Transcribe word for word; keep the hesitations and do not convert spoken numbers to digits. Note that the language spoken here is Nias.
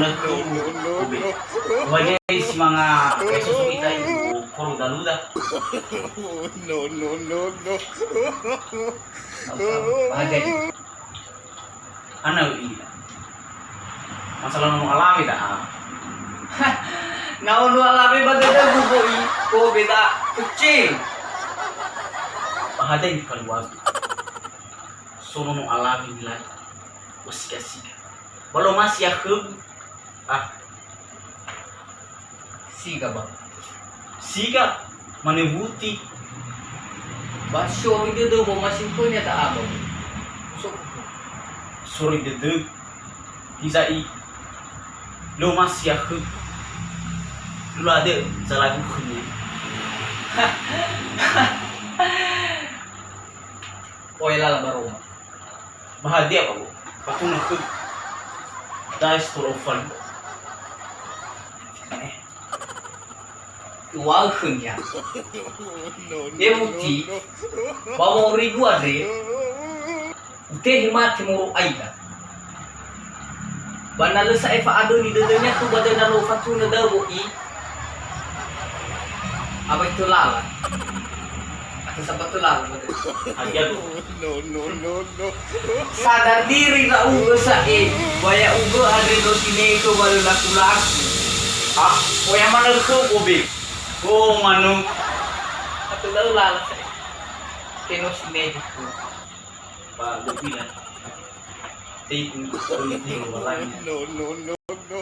manö khöu, Obe. Wajai si manga, eh, susu kita itu, koro daluda. No, no, no, no. Bahajai. Ana ila. Masalah nono alawe da'a. Na ono alawe ba dödögu bö'i, Obe da'a. Kecil. Bahajai ni keluarga. So nono alawe nilai. Wasiga-siga. Ba lö omasi akhögu. Ah. Siga, ba. Siga, mane wuti. Ba soroi dödö womasi khönia da'a, ba. So. Soroi dödö. Hiza'i. Lö omasi akhögu. Lula dö, zalagu khönia. Oe lala ba Roma. Ba hadia, Pak, Bo? Fatunö khögu. Da'e si tola ufalua. Eh. Uŵa'ö khönia. E wuti, ba wa'aurigu andre, utehe mate moroi aida. Ba na lö sa'ae fa'adöni dödönia tou ba döi na lö ufatunö da'ö bö'i, abai tö lala. Atö sambua tö lala ba döi. Hadia, Bo? No, no, no, no. Sadar diri ndra'ugö sa'ae, wa ya'ugö andre no sinege khöu wa lö laku-laku. Ah, oya manö khöu, Obe. Oh, manö. Atö lö lala sa'ae. Te no sinege khöu. Ba lö bila. Te itu, itu, itu, No, no, no, no.